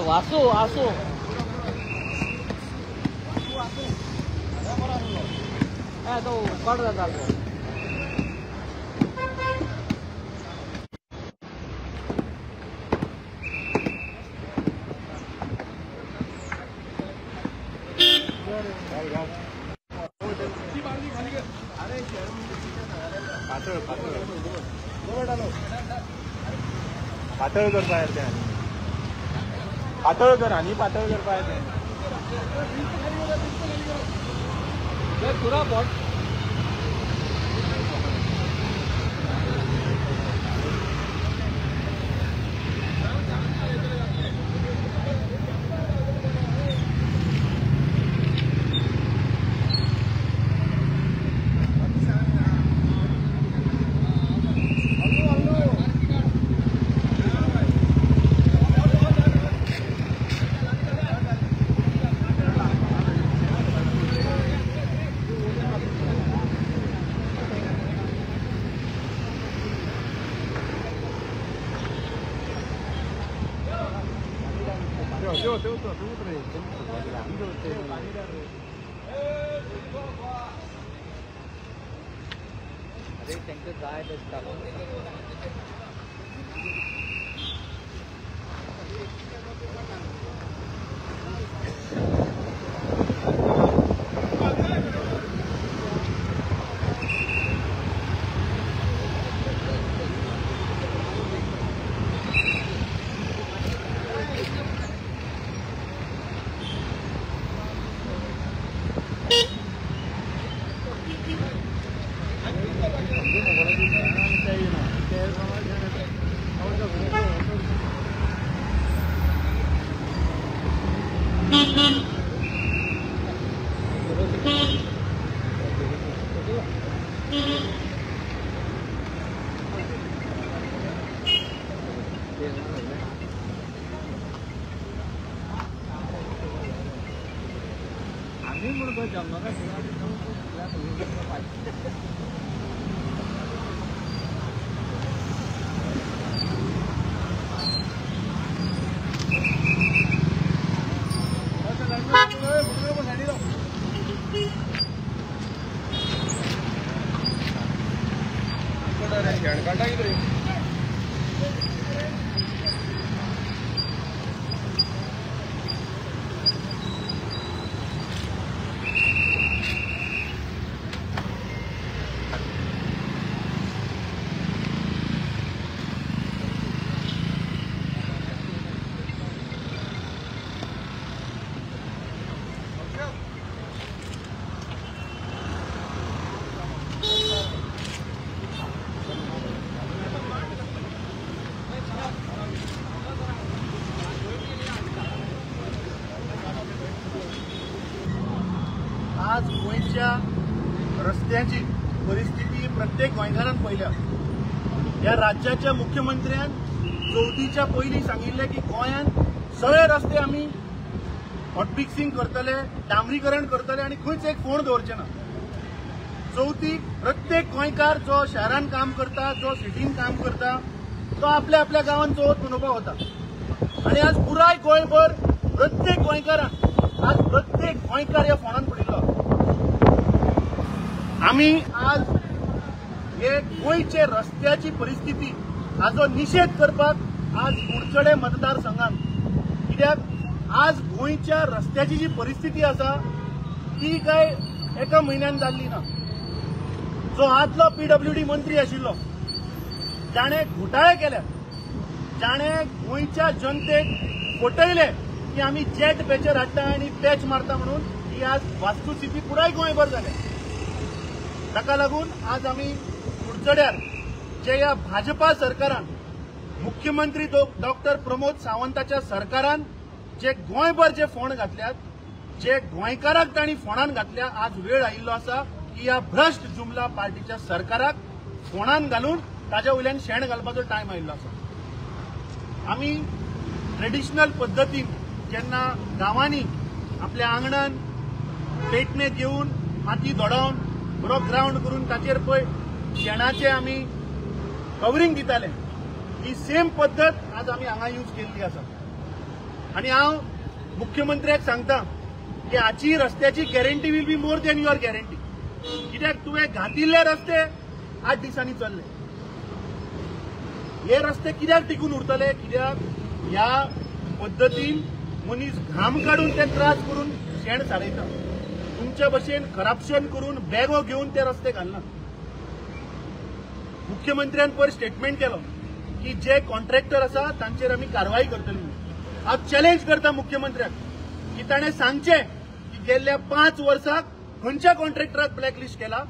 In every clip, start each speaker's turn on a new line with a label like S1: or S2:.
S1: वासू वासू तो उकाड जाता.
S2: पातळ पातळ पातळ करपा येते आनी पातळ कर आनी पातळ करपा येते.
S1: पुरा बोट अरे तांकां जाय दिसता. आमी म्हणून जमना
S2: आज गोंयच्या रस्त्याची परिस्थिती प्रत्येक गोंयकारान पळयल्या. ह्या राज्याच्या मुख्यमंत्र्यान चवथीच्या पयलीं सांगिल्लें की गोंयांत सगळे रस्ते आमी हॉटफिक्सिंग करतले, डांबरीकरण करतले आनी खंयच एक फोण दवरचे ना. चवथीक प्रत्येक गोंयकार जो शहरान काम करता, जो सिटीन काम करता, तो आपल्या आपल्या गांवांत चवथ मनोवपाक वता. आनी आज पुराय गोंयभर प्रत्येक गोंयकारान आज प्रत्येक गोंयकार ह्या फोंडान पडिल्लो. आमी आज हे गोंयचे रस्त्याची परिस्थिती हाजो निशेध करपाक आज कुडचडे मतदारसंघान, कित्याक आज गोंयच्या रस्त्याची जी परिस्थिती आसा ती काय एका म्हयन्यान जाल्ली ना. जो आदलो पीडब्ल्यूडी मंत्री आशिल्लो, जाणे घोटाळे केले, जाणे गोंयच्या जनतेक फटयले की आमी जेट पॅचर हाडटा आनी पॅच मारता म्हणून, ही आज वास्तुस्थिती पुराय गोंयभर जाल्या. ताका लागून आज आमी कुडचड्यार जे ह्या भाजपा सरकारान, मुख्यमंत्री डॉक्टर प्रमोद सावंताच्या सरकारान जे गोंयभर जे फोंड घातल्यात, जे गोंयकाराक तांणी फोंडान घातल्या, आज वेळ आयिल्लो आसा की ह्या भ्रश्ट जुमला पार्टीच्या सरकाराक फोंडान घालून ताज्या वयल्यान शेण घालपाचो टायम आयिल्लो आसा. आमी ट्रेडिशनल पद्दतीन जेन्ना गांवांनी आपल्या आंगणान पेटणे घेवन माती धोडावन बरो ग्रावंड करून ताचेर पळय शेणाचें आमी कवरींग दिताले. ही सेम पद्दत आज आमी हांगा यूज केल्ली आसा. आनी हांव मुख्यमंत्र्याक सांगता की हाची रस्त्याची guarantee will be more than your guarantee. कित्याक तुवें घातिल्ले रस्ते 8 दिसांनी चल्ले. हे रस्ते कित्याक टिकून उरतले? कित्याक ह्या पद्दतीन मनीस घाम काडून ते त्रास करून शेण सारयता. तुमच्या भशेन करप्शन करून बॅगो घेवन ते रस्ते घालना. मुख्यमंत्र्यान पयर स्टेटमेंट केलो की जे कॉन्ट्रॅक्टर आसा तांचेर आमी कारवाई करतली. हांव चॅलेंज करता मुख्यमंत्र्याक की ताणें सांगचें की गेल्ल्या 5 वर्साक खंयच्या कॉन्ट्रॅक्टराक ब्लॅकलिस्ट केला,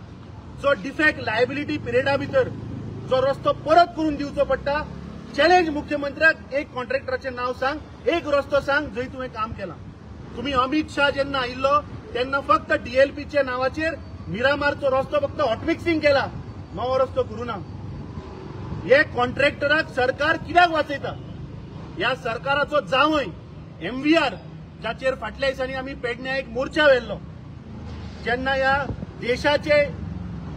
S2: जो डिफेक्ट लायबिलिटी पिरियडा भितर जो रस्तो परत करून दिवचो पडटा. चॅलेंज मुख्यमंत्र्याक, एक कॉन्ट्रॅक्टराचें नांव सांग, एक रस्तो सांग जंय तुवें काम केलां. तुमी अमित शाह जेन्ना आयिल्लो तेन्ना फक्त डीएलपीच्या नांवाचेर मिरामारचो रस्तो फक्त हॉटमिक्सिंग केला, नवो रस्तो करूं ना. हे कॉन्ट्रॅक्टराक सरकार कित्याक वाचयता? ह्या सरकाराचो जावंय एमव्हीआर, जाचेर फाटल्या दिसांनी आमी पेडण्या एक मोर्चा व्हेल्लो, जेन्ना ह्या देशाचे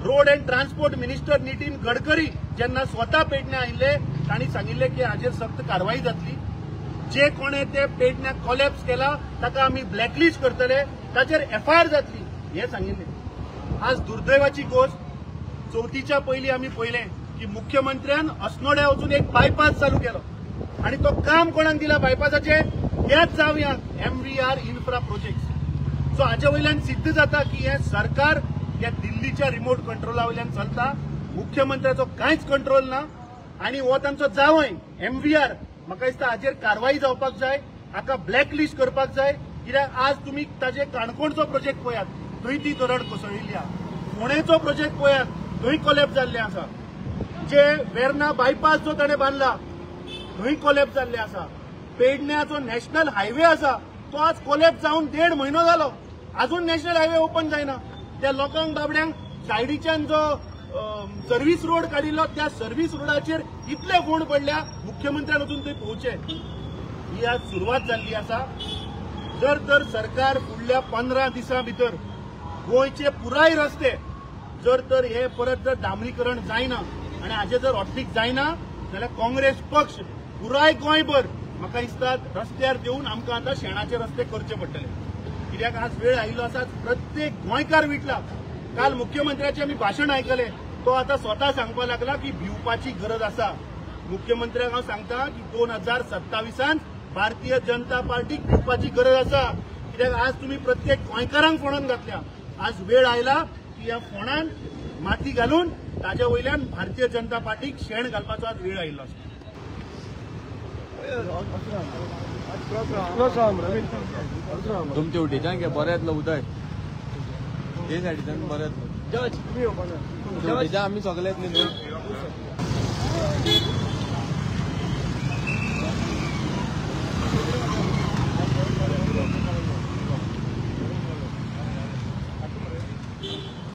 S2: road and transport minister Nitin Gadkari जेन्ना स्वता पेडण्या आयिल्ले तांणी सांगिल्लें की हाजेर सक्त कारवाई जातली. जे कोणे ते पेडण्या कॉलॅप्स केला ताका आमी ब्लॅकलिस्ट करतले, ताचेर एफआयआर जातली हें सांगिल्लें. आज दुर्दैवाची गोश्ट, चवथीच्या पयलीं आमी पळयलें की मुख्यमंत्र्यान अस्नोड्या वचून एक बायपास चालू केलो आनी तो काम कोणाक दिला बायपासाचें? त्याच जावयांक, एमव्हीआर इन्फ्रा प्रोजेक्ट. सो हाजे वयल्यान सिद्ध जाता की हें सरकार ह्या दिल्लीच्या रिमोट कंट्रोला वयल्यान चलता. मुख्यमंत्र्याचो कांयच कंट्रोल ना आनी हो तांचो जावंय एमव्हीआर. म्हाका दिसता हाजेर कारवाई जावपाक जाय, हाका ब्लॅकलिस्ट करपाक जाय. कित्याक आज तुमी ताजे काणकोणचो प्रोजेक्ट पळयात, थंय ती दरड कोसळिल्ली आसा. फोंडेचो प्रोजेक्ट पळयात, थंय कोलॅप्स जाल्ले आसा. जे वेर्ना बायपास जो ताणें बांदला थंय कोलॅप्स जाल्ले आसा. पेडण्याचो नॅशनल हायवे आसा तो आज कोलॅप्स जावन 1.5 म्हयनो जालो, अजून नॅशनल हायवे ओपन जायना. त्या लोकांक बाबड्यांक सायडीच्यान जो सर्वीस रोड काडिल्लो त्या सर्वीस रोडाचेर इतले फोंड पडल्या, मुख्यमंत्र्यान वचून थंय पळोवचें. ही आज सुरवात जाल्ली आसा. जर तर सरकार फुडल्या 15 दिसां भितर गोंयचे पुराय रस्ते जर तर हे परत जर डांबरीकरण जायना आनी हाजें जर हॉटफिक्स जायना जाल्यार काँग्रेस पक्ष पुराय गोंयभर म्हाका दिसता रस्त्यार देवन आमकां आतां शेणाचे रस्ते करचे पडटले. कित्याक आज वेळ आयिल्लो आसा, प्रत्येक गोंयकार विटला. काल मुख्यमंत्र्याचें आमी भाशण आयकलें, तो आतां स्वता सांगपाक लागला की भिवपाची गरज आसा. मुख्यमंत्र्याक हांव सांगता की 2027 भारतीय जनता पार्टीक भिवपाची गरज आसा. कित्याक आज तुमी प्रत्येक गोंयकारांक फोंडान घातल्या. आज वेळ आयला की ह्या फोंडान माती घालून ताज्या वयल्यान भारतीय जनता पार्टीक शेण घालपाचो आज वेळ आयिल्लो आसा.
S1: तुमच्या उटीच्यान घे बरें येतलो उदय, ते सायडीच्यान बरें येतलो. आमी सगळे येतले न्हू.